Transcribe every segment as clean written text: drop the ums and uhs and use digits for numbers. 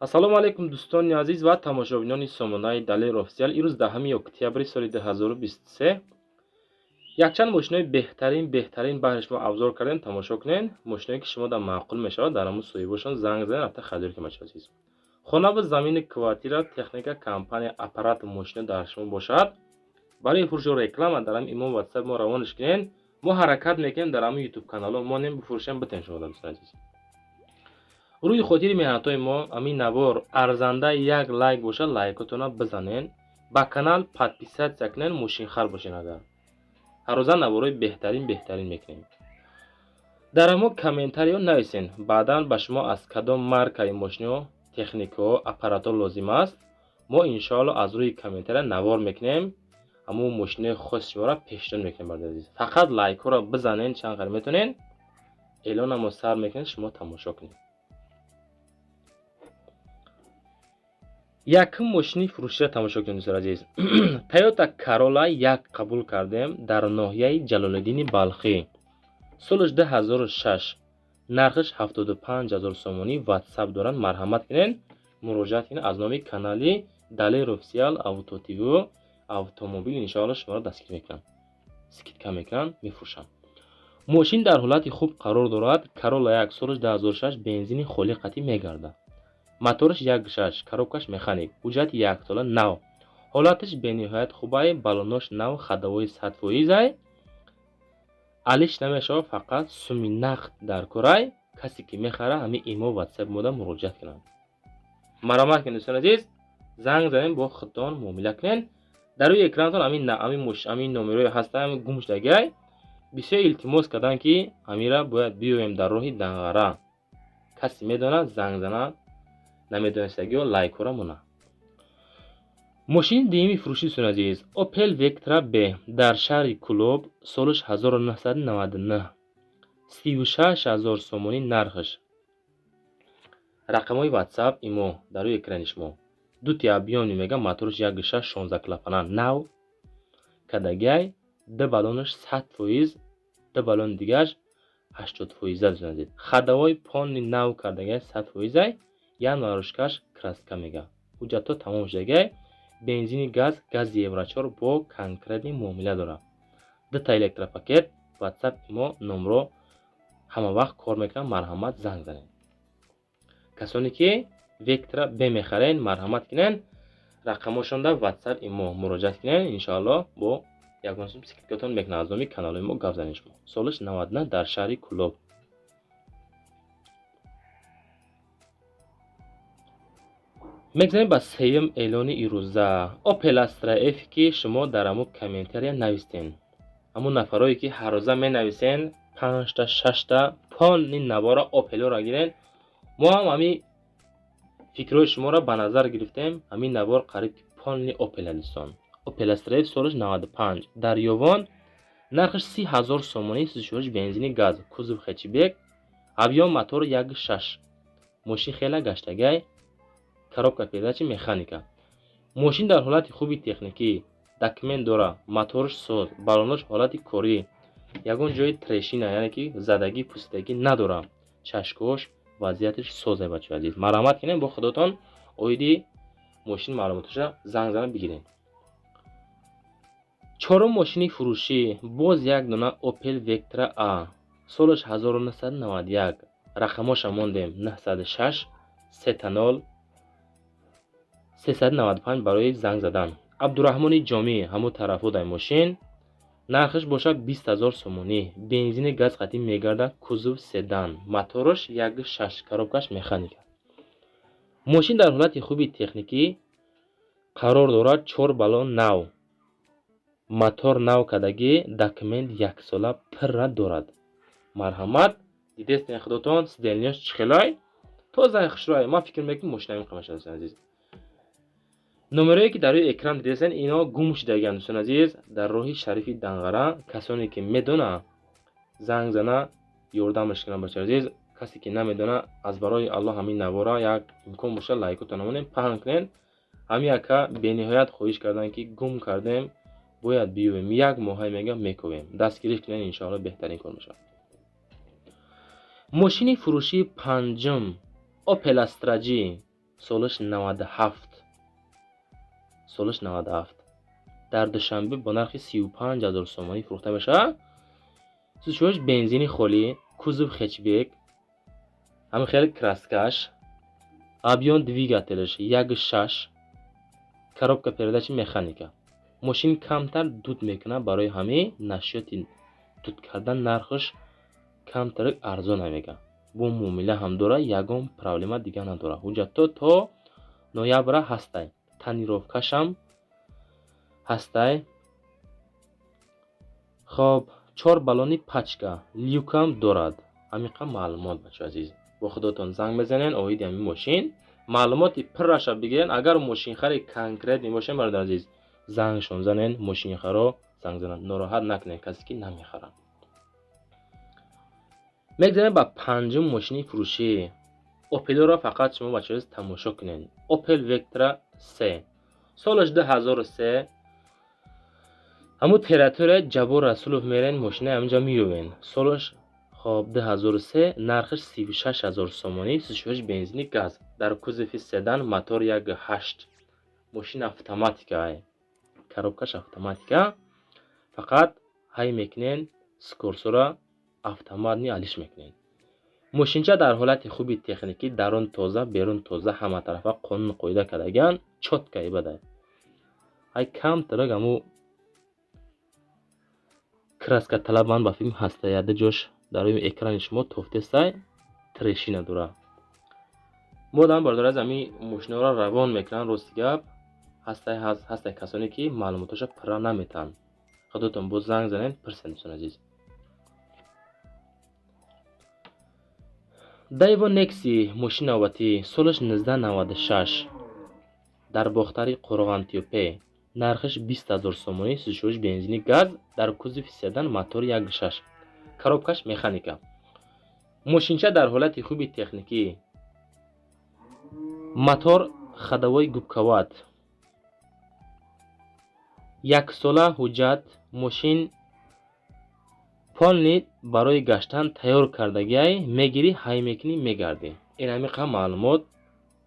Ассалому алайкум, дӯстони азиз ва тамошобинони сомонаи Далер Офисиал. Имрӯз 10 октябри соли 2023 якчанд мошинои беҳтарин беҳтарин баҳри шумо обзор кардем, тамошо кунед. Мошиное ки шумо дар маъқул мешавад, дар ҳамун соҳибошон занг занед, рафта харидорӣ кунед, бачаҳои азиз. Хона ва замини, квартира, техника, компания, аппарат, мошина дар шумо бошад, барои фурӯшу реклама дар ҳамин имо, WhatsApp мо равонаш кунед. Мо ҳаракат мекунем, дар ҳамин YouTube каналҳо монем, бифурӯшем, битем шумо, дӯстони азиз. Рӯи хотири меҳнатҳои мо ҳамин навор арзанда як лайк бошад, лайкотона бизанен, ба канал подписаться кунен, мошинхар бошен. Агар ҳаррӯза наворҳои беҳтарин беҳтарин мекунем. Дар ҳамо комментариҳо нависен, баъдан ба шумо аз кадом маркаи мошиниҳо, техникаҳо, аппаратҳо лозим аст. Мо иншоалло аз рӯи комментария навор мекунем, ҳамон мошинои хоси шуморо пешниҳод мекунем. Бародари азиз, фақат лайкҳоро бизанен, чанд қадр метавонен. Эълона мо сар мекунем, шумо тамошо кунед. Якум мошини фурӯширо тамошо кунед, дӯстони азиз. Тойота Corolla як қабул кардем дар ноҳияи Ҷалолиддини Балхӣ, солаш 2006, нархаш 75 000 сомонӣ. Ватсап доранд, марҳамат кунед, муроҷиат кунед. Аз номи канали Далер Офисиал, Авто ТВ, автомобил, иншоалло шуморо дастгирӣ мекунанд, скидка мекунанд, мефурӯшанд. Мошин дар ҳолати хуб қарор дорад. Corolla як, солаш 2006, бензини холӣ қатъӣ мегардад, мотораш 1,6, коробкаш механик, ҳуҷҷати яксола, нав, ҳолаташ бениҳоят хубай, балонош нав, ходовой 100%-ай, алиш намешавад, фақат суми нақд дар корай. Касе ки мехара, ҳамин имо, ватсап мода муроҷиат кунанд. Марҳамат кунед, дӯстони азиз, занг занед, бо худтон муомила кунед. Дар рӯи экранатон ҳамин номерҳое ҳастанд, гум шудагиай. Бисёр илтимос карданд, ки ҳамира бояд биёем дар роҳи Данғара. Касе медонад, занг занад, намедонистагиҳо лайкҳоро монад. Мошини дуюми фурӯшӣ, дӯстони азиз, Opel Vectra B дар шаҳри Кӯлоб, солаш 1999, 36 000 сомонӣ нархаш. Рақамҳои WhatsApp, имо дар рӯи экрани шумо. Дути объёмный мегам, мотораш 1,6, 16 клапана, нав кардагиай, ду баллонаш 100%, ду баллони дигараш 80%-а, дӯстони азиз. Ходовой полный нав кардагиай, 100%-ай, як наружкаш краска мега. Ҳуҷҷатҳо тамом шудагиай, бензини газ, гази евро 4, бо конкретный муомила дорад. Дута электропакет, WhatsApp мо номро ҳама вақт кор мекунад, марҳамат, занг занед. Касоне ки Vectra B мехарен, марҳамат кунед, рақамҳошонда WhatsApp имо муроҷиат кунед, иншоалло бо ягон сум скидкатон мекунад. Аз номи каналҳои мо гап занед шумо. Солаш 99, дар шаҳри Кӯлоб. Мегзарем ба сеюм эълони ирӯза. Opel Astra F, ки шумо дар ҳамун комментария навистен. Ҳамун нафарое ки ҳаррӯза менависен, панҷта, шашта, полный навора Опелҳоро гирен. Мо ҳам ҳамин фикрҳои шуморо ба назар гирифтем. Ҳамин навор қариб ки полный Опел, дӯстон. Opel Astra F, солаш 95, дар Ёвон, нархаш 30 000 сомонӣ, сӯзишвориш бензини газ, кузов хэтчбек, объём мотор 1,6, мошин хела гаштагай, коробка передачи механика. Мошин дар ҳолати хуби техникӣ, документ дора, мотораш соз, балонош ҳолати корӣ, ягон ҷои трещина, яъне ки задагӣ, пусидагӣ надорад, чашкош вазъияташ созе, бачаҳои азиз. Марҳамат кунед, бо худотон оиди мошин маълумоташа занг зана бигиред. Чорум мошини фурӯшӣ боз як дона Opel Vectra A, солаш 1991, рақамҳоша мондем: 906 30 395 барои занг задан. Абдураҳмони Ҷомӣ, ҳамун тарафҳо дар мошин, нархаш бошад 20 000 сомонӣ, бензини газ қатъӣ мегардад, кузов седан, мотораш 1,6, коробкаш механика. Мошин дар ҳолати хуби техникӣ қарор дорад, чор баллон нав, мотор нав кардагӣ, документ яксола пурра дорад. Марҳамат, дидестен худотон, сиденьяш чӣ хелай тоза, хушрӯай. Ман фикр мекунам, мошина ин қимат шуд, азиз. Номерое ки дар рӯи экран дидестен, ино гум шудагианд, дӯстони азиз, дар роҳи Шарифи Данғара. Касоне ки медона, занг зана, ёрдамаш кунанд, бачаи азиз. Касе ки намедона, аз барои Аллоҳ ҳамин навора як имкон бошад, лайкотон намонем, паҳн кунед. Ҳамин ака бениҳоят хоҳиш карданд, ки гум кардем, бояд биёвем, як моҳае мегам, мековем, дастгирӣ кунед, иншоалло беҳтарин кор мешавад. Мошини фурӯшии панҷум Opel Astra J. Солаш 97. Солаш 97. Дар Душанбе бо нархи 35 ҳазор сомонӣ фурӯхта мешавад. Сӯзишвориш бензини холӣ, кузов хэтчбек, ҳамин хел краскаш, объём двигателаш 1,6, коробка передачи механика. Мошин камтар дуд мекунад, барои ҳамин нашриёти дуд кардан нархаш камтар арзон мегардад. Бо муомила ҳам дорад, ягон проблема дига надорад. Ҳуҷҷатҳо то ноябра ҳастай. Тонировкашам ҳастай. Хоб, 4 баллони пачка, люкам дорад. Ҳамин қадр маълумот, бачаҳои азиз. Бо худотон занг мезанен оиди ҳамин мошин. Маълумоти пурраша бигирен. Агар мошинхари конкретный бошен, бародари азиз, зангшон занен, мошинхаро занг зананд. Нороҳат накунед касе ки намехарад. Мегзарем ба панҷум мошини фурӯшӣ. Опелро фақат шумо, бачаҳои азиз, тамошо кунед. Opel Vectra 3. Солаш 2003. Ҳамун территория Ҷаббор Расулов мерен, мошина ҳаминҷа меёбен. Солаш хоб 2003, нархаш 36 ҳазор сомонӣ, сӯзишвориш бензини газ. Дар кузови седан, мотор 1,8. Мошин автоматика, коробкаш автоматика. Фақат ҳай мекунен, скорсора автоматни алиш мекунен. Мошинча дар ҳолати хуби техникӣ, дарун тоза, берун тоза, ҳама тарафа қонуну қоида кардагиан, чётко ибадай. Ҳай камтарак ҳаму краска талабанд ба филм ҳаста, яде ҷош дар рӯи экрани шумо тофтестай, трещина дора. Модам бародари азиз, ҳамин мошинаро равон мекунанд, рости гап, ҳастай касоне ки маълумотоша пурра наметаҳанд. Худотон боз занг занед, пурсед, дӯстони азиз. Daewoo Nexi мошини навбатӣ, солаш 1996, дар Бохтари Қурғонтеппа, нархаш 20 ҳазор сомонӣ, сӯзишвориш бензини газ, дар кузови седан, мотори 1,6, коробкаш механика. Мошинча дар ҳолати хуби техникӣ, мотор ходовой губкават, яксола ҳуҷҷат, мошин полный барои гаштан тайёр кардагиай, мегирӣ, ҳай мекунӣ, мегардӣ. Ин ҳамин қадр маълумот,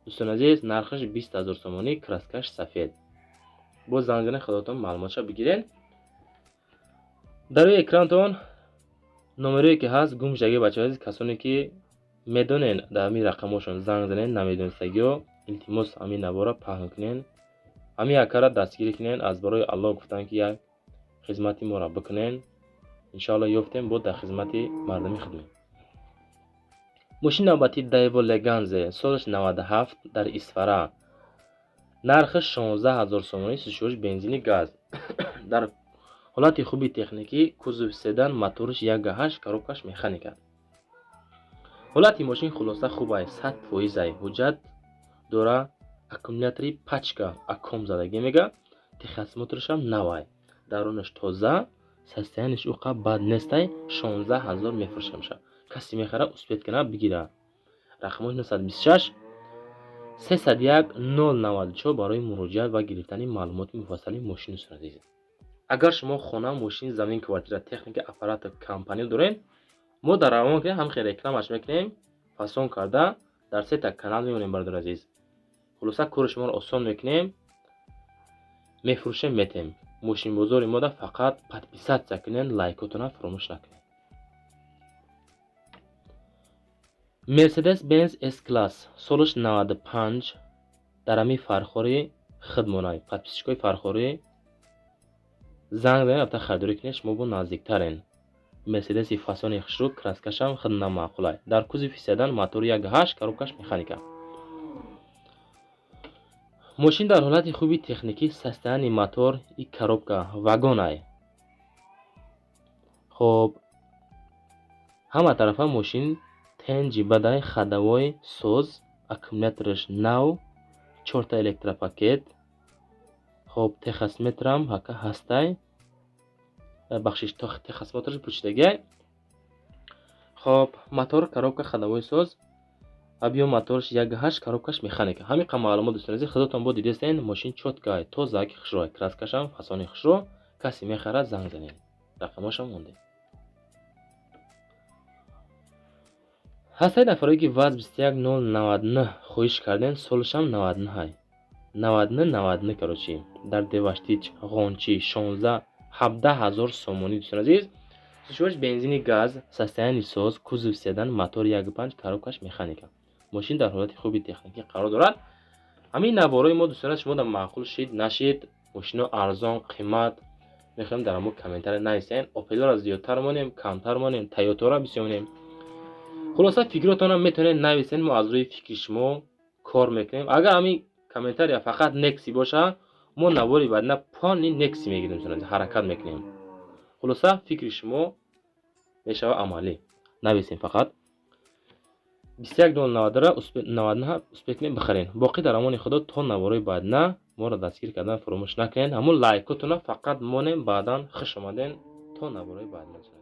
дӯстони азиз, нархаш 20 ҳазор сомонӣ, краскаш сафед. Боз занг занед, худотон маълумотша бигиред. Дар рӯи экранатон номерое ки ҳаст гум шудаги, бачаҳои азиз, касоне ки медонен дар ҳамин рақамҳошон занг занед, намедонистагиҳо илтимос ҳамин навора паҳн кунен, ҳамин якара дастгирӣ кунен, аз барои Аллоҳ гуфтан ки як хизмати моро бикунен. Иншоалло ёфтем, бо дар хизмати мардуми хидмат. Мошини навбатӣ Daewoo Leganze, солаш 97, дар Исфара. Нархаш 16 ҳазор сомонӣ, сӯзишвориш бензини газ. Дар ҳолати хуби техникӣ, кузови седан, мотораш 1,8, коробкаш механика. Ҳолати мошин хулоса хуб ай, 100% ай. Ҳуҷҷат дора, аккумулятори пачка акком задагӣ мега, техосмотрашам навай. Дарунаш тоза, состоянияш ӯ қадр бад нестай, 16 ҳазор мефурӯша мешавад. Касе мехара, успеть кунад, бигира. Рақамҳои 926 301 094 барои муроҷиат ва гирифтани маълумоти муфассали мошини дӯстони азиз. Агар шумо хона, мошин, замин, квартира, техника, аппарат, компания доред, мо дар равон кунем, ҳам хел рекламаш мекунем, фасон карда дар сета канал мемонем, бародари азиз. Хулоса кори шуморо осон мекунем, мефурӯшем, метем. Мошинбозори мода фақат подписаться кунед, лайкотона фаромӯш накунед. Mercedes-Benz S-Class, солаш 95, дар ҳамин Фархори хидмонай. Подписчикои Фархорӣ занг занед, рафта харидорӣ кунед, шумо бо наздиктарен. Мерседеси фасони хушрӯ, краскашам худ намаъқулай. Дар кузови седан, мотори 1,8, коробкаш механика. Мошин дар ҳолати хуби техникӣ, состоянии мотор и коробка вагонай. Хоб, ҳама тарафа мошин тенҷи бадай, ходовой соз, аккумулятораш нав, 4та электропакет. Хоб, техосмотрам ҳака ҳастай. Бахшиш, техосмотраш пучидагиай. Хоб, мотор, коробка, ходовой соз, объём мотораш 1,8, коробкаш механика. Ҳамин қадр маълумот, дӯстони азиз, худотон бо дидестен, мошин чёткай, тоза, ки хушрӯай, краскашам фасони хушрӯ, касе мехарад занг занед. Рақамҳошам монде. Ҳастаи нафаре, ки ВАЗ 21099 хоҳиш кардем, солашам 99, 99, 99, короче, дар Деваштич, Ғончи, 16 17 ҳазор сомонӣ. Дӯстони азиз, сӯзишвориш бензини газ, состояние соз, кузов седан, мотор 1,5, коробкаш механика. Мошин дар ҳолати хуби техникӣ қарор дорад. Ҳамин наворои мо, дӯстон, шумо дар маъқул шид, нашид, мошино арзон, қимат мехоҳем, дар ҳамо комментария нависен. Опелоро зиёдтар монем, камтар монем, Тойотаро бисёр монем, хулоса, фикротонам метавонед нависен. Мо аз рӯи фикри шумо кор мекунем. Агар ҳамин комментария фақат Некси боша, мо навори баъдина полный Некси мегирем, ҳаракат мекунем. Хулоса, фикри шумо мешава амалӣ. Нависем фақат 21 99 успеть кунем, бихарен. Боқӣ дар амони Худо, то наворои баъдина. Моро дастгир кардан фаромӯш накунед. Ҳамун лайкотона фақат монем. Баъдан хуш омаден то наворои баъдина.